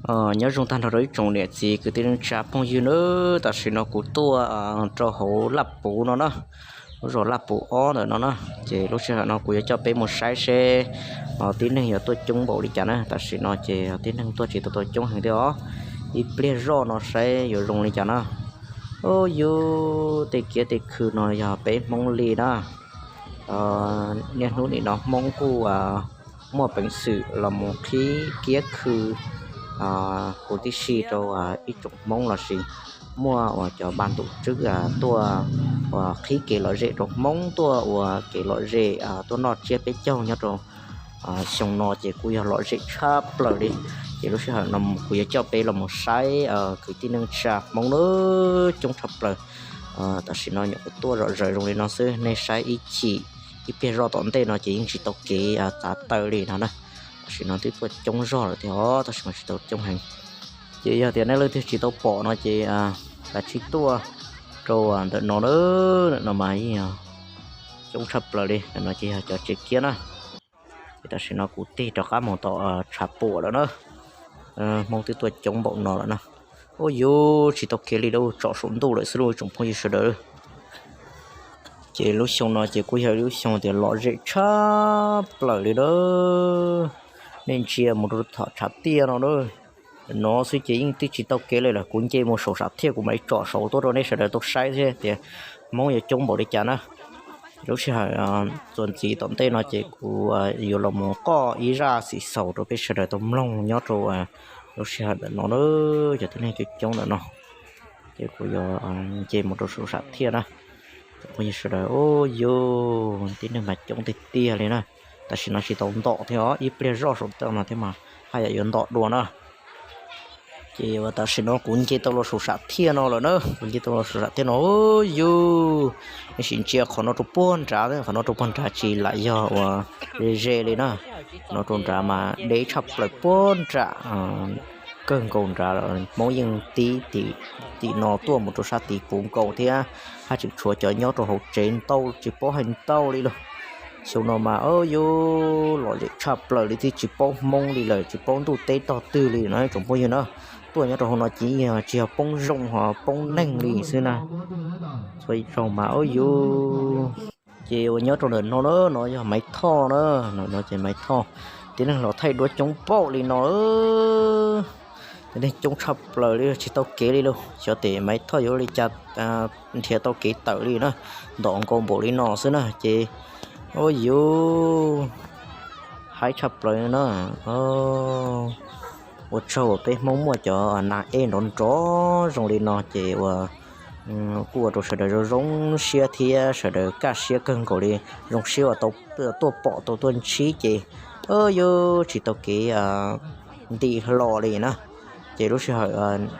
Nyob zoo tag nrho rau ib tsoom niam txiv kwv tij neej tsa phooj ywg nawb. Tam sim no kuv tuaj rau hauv Laj Puv no na, lub zos Laj Puv ob ntawm no na. Ces lub sij hawm no kuv yuav coj peb mus saib seb tib neeg yuav tuaj coob npaum li cas na. Tam sim no ces tib neeg tuaj tsis tau tau coob heev thiab os. Ib pliag zoj no saib yuav zoo li cas na. Ub, yus tej kiab tej khw no yog peb Hmoob li na. Niaj hnub nim no Hmoob kuj muaj peev xwm los mus qhib kiab khw huv tib si rau ib tsoom Hmoob lossis muaj uas cov npa ntuj tswb tuaj uas qhib kev lom zem rau Hmoob, tuaj ua kev lom zem, tuaj noj tsiab peb caug nyob rau xyoo no ces kuj yog lom zem tshaj plaws li. Ces lub sij hawm no kuv yuav coj peb los mus saib kwv tij neej tsa Hmoob na, coob tshaj plaws. Tam sim no nyuam qhuav tuaj zom zaws zoo li no xwb, nej saib ib chim, ib pliag zoj tom ntej no ces yeej tsis tau kev txav taw li no na. Tam sim no twb tuaj coob zog lawm thiab os, tab sis mas tsis tau coob heev. Ces yog tias nej leej twg tsis tau pom no ces kav tsij tuaj rau ntawm no na, ntawm no mas yeej coob tshaj plaws li. Ntawm no ces yog cov tsev kiab na. Ces tam sim no kuv tig rov qab mus tom tshav puam lawm na. Hmoob twb tuaj coob npaum no lawm na. Ub, yus tsis tau kev li lauj, tsom saum ntuj lawm xwb lauj tsoom phooj ywg sawv daws. Ces lub xyoo no ces kuj yog lub xyoo tias lom zem tshaj plaws li na. Nej ntsia mus rau tom tshav tiaj no na, no xwb ces yeej twb tsis tau kev li lawm. Kuv nce mus saum sam thiaj kuv mam li tsom saud tuaj rau nej sawv daws tau saib thiab tias Hmoob yuav coob npaum li cas na. Lub sij hawm txuas ntxiv tom ntej no ces kuv yuav los mus qoj ib zaj xim xaus rau peb sawv daws tau mloog nyob rau lub sij hawm ntawm no na, cov tib neeg coob coob ntawm no. Ces kuv yuav nce mus rau saum sam thiaj na. Cov phooj ywg sawv daws, ub, yus tib neeg mas coob tiag tiag li na. Tam sim no tsis tau ntom thiab os, ib pliag zoj saum tej no thiab mas haj yam yuav ntom dua na. Ces uas tam sim no kuv nce tau los saum sam thiaj no lawm na, kuv nce tau los saum sam thiaj no, yus, nej sim ntsia qhov no rau puag nrad, qhov no rau puag nrad tsis lam yog uas ze ze li na. Qhov no rau nrad mas deb tshaj plaws puag nram kawg nkaus nrad lawm. Hmoob yeej tib tim no tuaj mus rau sab tid puv nkaus thiab, haj tseem tshuav cov nyob rau hauv tsev ntau tsis paub hais ntau li lauj. Xyoo no mas yus lom zem tshaj plaws li thiab, tsis paub Hmoob li lawm, tsis paub ntuj teb tog twg li no tsoom phooj ywg na. Tuaj nyob rau hauv no ces tsis yog poob zoo ho poob neeg li xwb na. Txhua zaug mas yus, ces uas nyob rau ntawm no na, no yog Maiv Thoj na, no ces Maiv Thoj, tib neeg los thaij duab coob npaum li no, tib neeg coob tshaj plaws li tsis tau kev li lauj. Xyov tes Maiv Thoj yuav ua li cas nrhiav tau kev tawm li na, ntom nkaus npaum li no xwb na ces, ub, yus, haib tshaj plaws na. Ua tsaug uas peb Hmoob muaj cov nas ej nrov nrov zoo li no ces uas kuj ua rau sawv daws zoo zoo siab thiab sawv daws kaj siab kawg nkaus li, zoo siab uas tau tuaj pom tau tuaj ntsib ces, yus tsis tau kev nti hlo li na. Ces lub sij hawm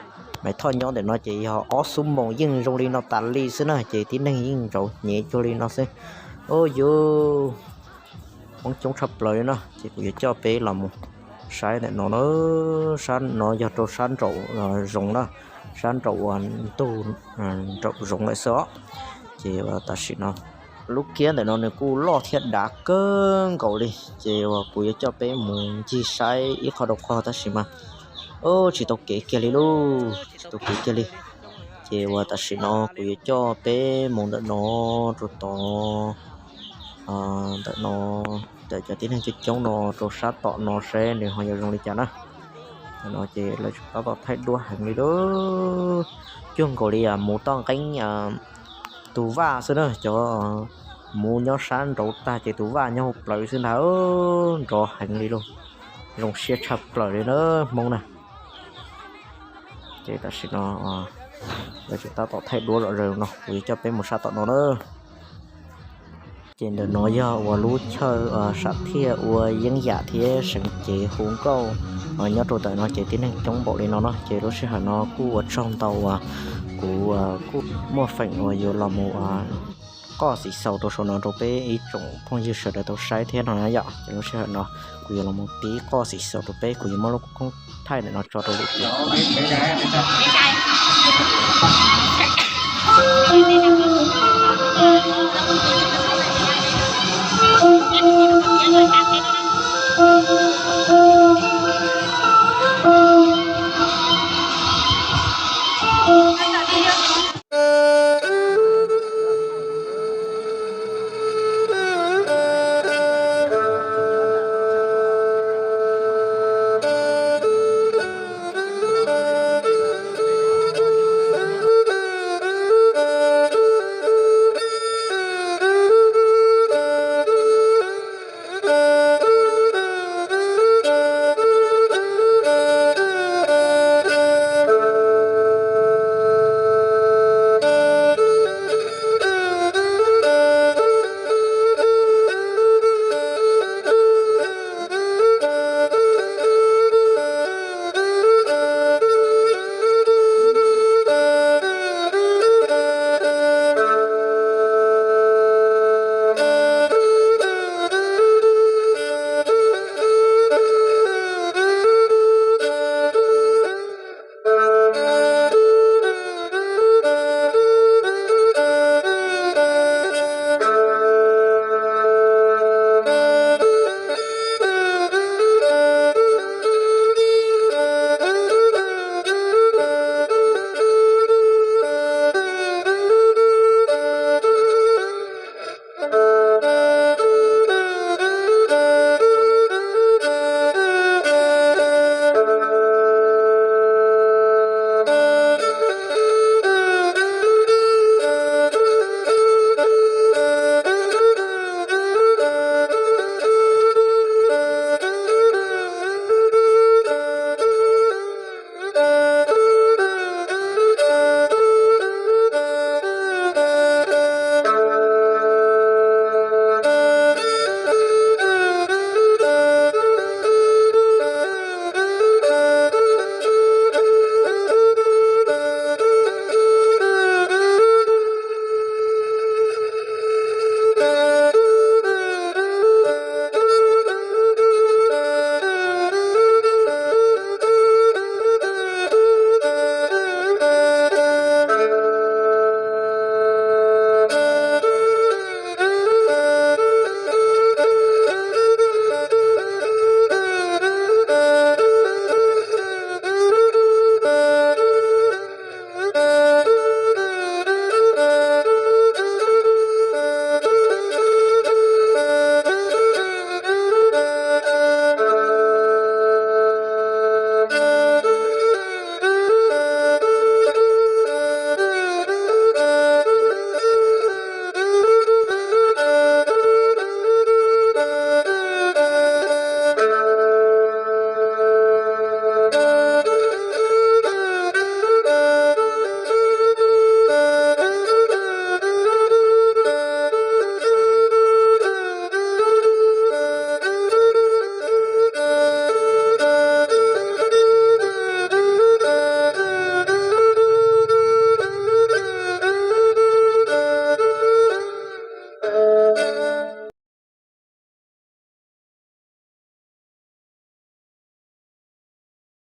Maiv Thoj nyob ntawm no ces yog ob xuab moos yeej zoo li no tas li xwb na, ces tib neeg yeej ntsauv hnyev cuag li no xwb. Ub, yus, Hmoob coob tshaj plaws li na, ces kuv yuav coj peb los mus saib ntawm no na. Sab no yog rau sab nraum zoov na, sab nraum uas ntug nraum zoov lawm xwb os. Ces tam sim no lub kiab ntawm no nws kuj loj thiab dav kawg nkaus li, ces uas kuv yuav coj peb mus ncig saib ib qho rau qho tab sis mas tsis tau kev kiag li lauj, tsis tau kev kiag li. Ces uas tam sim no kuv yuav coj peb mus ntawm no rau tod, ntawm no, ntawm cov tib neeg coob coob no rau sab tom no seb nws ho yuav zoo li cas na. Ntawm no ces lawv tab tom thaij duab heev li lauj, cuag nkaus li muv toj nqeeb tus vaj xwb na, cov muv nyob sab nraud tag ces tus vaj nyob hauv plawv xwb ntag, nrov heev li lauj, zoo siab tshaj plaws li na Hmoob na. Ces tam sim no lawv tseem tab tom thaij duab zom zaws no, kuv yuav coj peb mus sab tom no na. Ces ntawm no yog uas lub chaw sam thiaj ua yeeb yam thiab seev cev hu nkauj, nyob rau ntawm no ces tib neeg coob npaum li no no, ces lub sij hawm no kuj ua tsaug ntau uas kuv kuj muaj feem uas yuav los mus qoj xim xaus rau saum no rau peb ib tsoom phooj ywg sawv daws tau saib thiab no na yom. Ces lub sij hawm no kuv yuav los mus pib qoj xim xaus rau peb, kuv yuav muab lub koob thaij ntawm no tso rau lwm tus.